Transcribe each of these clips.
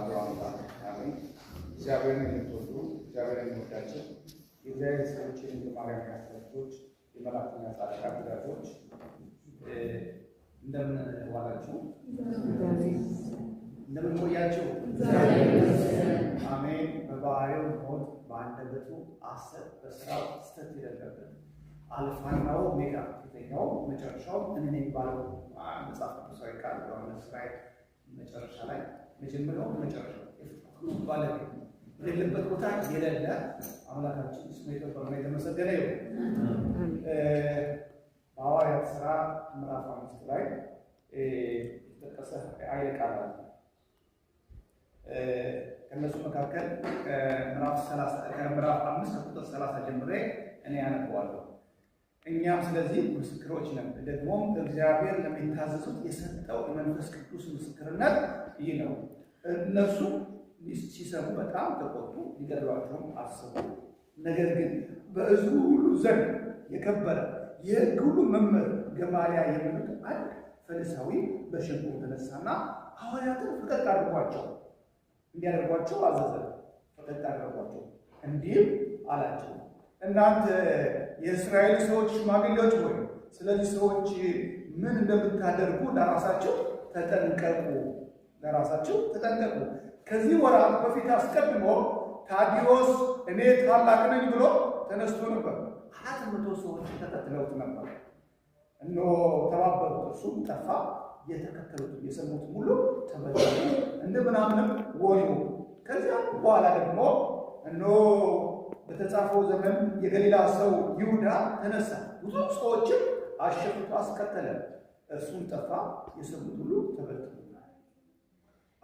አሐዱ አምላክ አሜን። እግዚአብሔርን የምትወዱ፣ እግዚአብሔርን የሚወዳቸው የእግዚአብሔር ሰዎች፣ የድንግል ማርያም የአስራት ልጆች፣ የመላእክትና ጻድቃን ወዳጆች እንደምን ዋላችሁ? እንደምን ቆያችሁ? አሜን። በባህሪው ሞት፣ በአንደበቱ ሐሰት፣ በስራው ስህተት የሌለበት፣ አልፋና ኦሜጋ፣ ፊተኛው መጨረሻው እኔ ነኝ ባለው መጽሐፍ ቅዱሳዊ ቃል ዮሐንስ ራእይ መጨረሻ ላይ መጀመሪያው መጨረሻው የፍጥረት ሁሉ ባለቤት፣ የሌለበት ቦታ የሌለ አምላካችን ስሙ የከበረና የተመሰገነ ይሁን። በሐዋርያት ሥራ ምዕራፍ 5 ላይ የተጠቀሰ ኃይለ ቃል አለ። ከእነሱ መካከል ከምዕራፍ 5 ከቁጥር 30 ጀምሬ እኔ ያነበዋለሁ። እኛም ስለዚህ ምስክሮች ነን፣ ደግሞም እግዚአብሔር ለሚታዘዙት የሰጠው የመንፈስ ቅዱስ ምስክርነት ይህ ነው። እነርሱ ሲሰሙ በጣም ተቆጡ፣ ሊገድሏቸውም አሰቡ። ነገር ግን በሕዝቡ ሁሉ ዘንድ የከበረ የሕግ ሁሉ መምህር ገማልያ የሚሉት አንድ ፈሪሳዊ በሸንጎ ተነሳና ሐዋርያትን ፈቀቅ አድርጓቸው እንዲያደርጓቸው አዘዘ። ፈቀቅ አድርጓቸው፣ እንዲህም አላቸው፦ እናንተ የእስራኤል ሰዎች ሽማግሌዎች ሆይ፣ ስለዚህ ሰዎች ምን እንደምታደርጉ ለራሳችሁ ተጠንቀቁ፣ ለራሳችሁ ተጠንቀቁ። ከዚህ ወራት በፊት አስቀድሞ ታዲዮስ እኔ ታላቅ ነኝ ብሎ ተነስቶ ነበር። 400 ሰዎች ተከትለውት ነበር። እነሆ ተባበሩት፣ እርሱም ጠፋ። የተከተሉት የሰሙት ሁሉ ተበተኑ፣ እንደ ምናምንም ሆኑ። ከዚያም በኋላ ደግሞ እነሆ በተጻፈው ዘመን የገሊላ ሰው ይሁዳ ተነሳ፣ ብዙ ሰዎችን አሸፍቶ አስከተለ። እርሱም ጠፋ፣ የሰሙት ሁሉ ተበተኑ።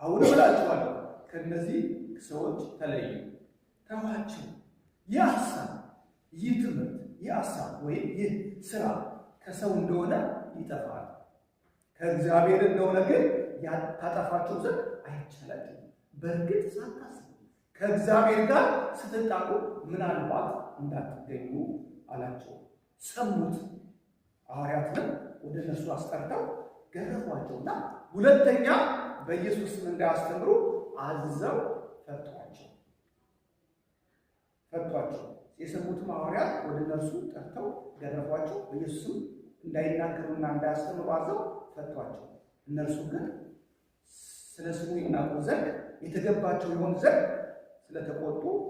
አሁንም እላችኋለሁ ከእነዚህ ሰዎች ተለዩ፣ ተዋቸው። ይህ ሐሳብ፣ ይህ ትምህርት፣ ይህ ሐሳብ ወይም ይህ ስራ ከሰው እንደሆነ ይጠፋል፣ ከእግዚአብሔር እንደሆነ ግን ታጠፋቸው ዘንድ አይቻላችሁም። በእርግጥ ሳታስቡ ከእግዚአብሔር ጋር ስትጣሉ ምናልባት እንዳትገኙ አላቸው። ሰሙት። ሐዋርያትንም ወደ እነርሱ አስጠርተው ገረፏቸውና ሁለተኛ በኢየሱስ ስም እንዳያስተምሩ አዝዘው ፈቷቸው። የሰሙትም ሐዋርያት ወደ እነርሱ ጠርተው ገረፏቸው። በኢየሱስ ስም እንዳይናገሩና እንዳያስተምሩ አዘው ፈቷቸው። እነርሱ ግን ስለ ስሙ ይናቁ ዘንድ የተገባቸው ይሆን ዘንድ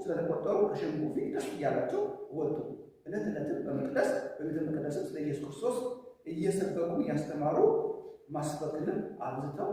ስለተቆጠሩ ከሸንጎ ፊት ደስ እያላቸው ወጡ። ዕለት ዕለትም በመቅደስ በቤተ መቅደስም ስለ ኢየሱስ ክርስቶስ እየሰበኩ እያስተማሩ ማስበክንም አብዝተው